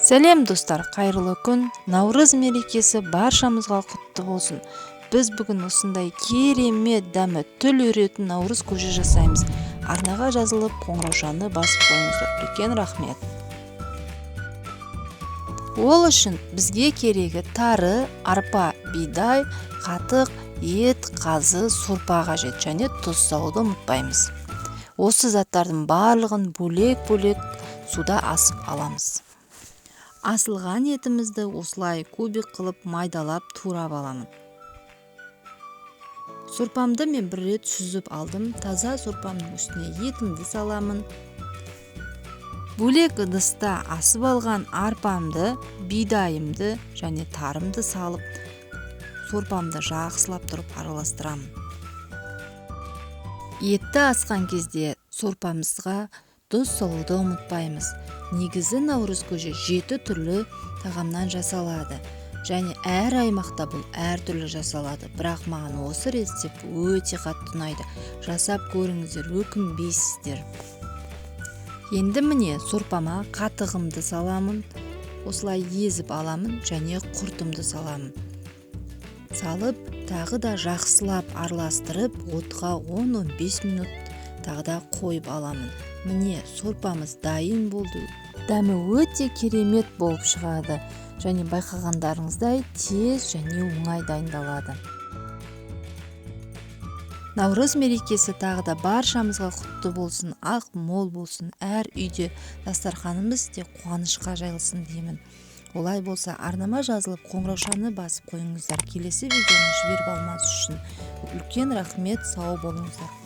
Сәлем, достар! Қайырлы күн! Наурыз мерекесі баршамызға құтты болсын! Біз бүгін осындай керемет, дәмі тіл үйіретін наурыз көже жасаймыз. Арнаға жазылып, қоңыраушаны басып қойыңыздар. Үлкен рахмет! Ол үшін бізге керегі тары, арпа, бидай, қатық, ет, қазы, сорпа қажет және тұз салуды ұмытпаймыз. Осы заттардың барлығын бөлек-бөлек суда асып аламыз. Асылған етімізді осылай кубик қылып майдалап, турап аламын. Сорпамды мен бір рет сүзіп алдым. Таза сорпамның үстіне етімді саламын. Бөлек ыдыста асып алған арпамды, бидайымды және тарымды салып, сорпамды жақсылап тұрып араластырамын. Етті асқан кезде сорпамызға тұз салуды ұмытпаймыз. Негізі наурыз көже 7 түрлі тағамнан жасалады және әр аймақта бұл әртүрлі жасалады, бірақ маған осы рецепт өте қатты ұнайды. Жасап көріңіздер, өкінбейсіздер. Енді, міне, сорпама қатығымды саламын, осылай езіп аламын және құртымды саламын. Салып, тағы да жақсылап араластырып, отқа 10-15 минут тағы да қойып аламын. Міне, сорпамыз дайын болды. Дәмі өте керемет болып шығады және байқағандарыңыздай, тез және оңай дайындалады. Наурыз мерекесі тағы да баршамызға құтты болсын, ақ мол болсын, әр үйде дастарханымыз тек қуанышқа жайылсын деймін. Олай болса, арнама жазылып, қоңыраушаны басып қойыңыздар, келесі видеоны жіберіп алмас үшін. Үлкен рахмет, сау болыңыздар!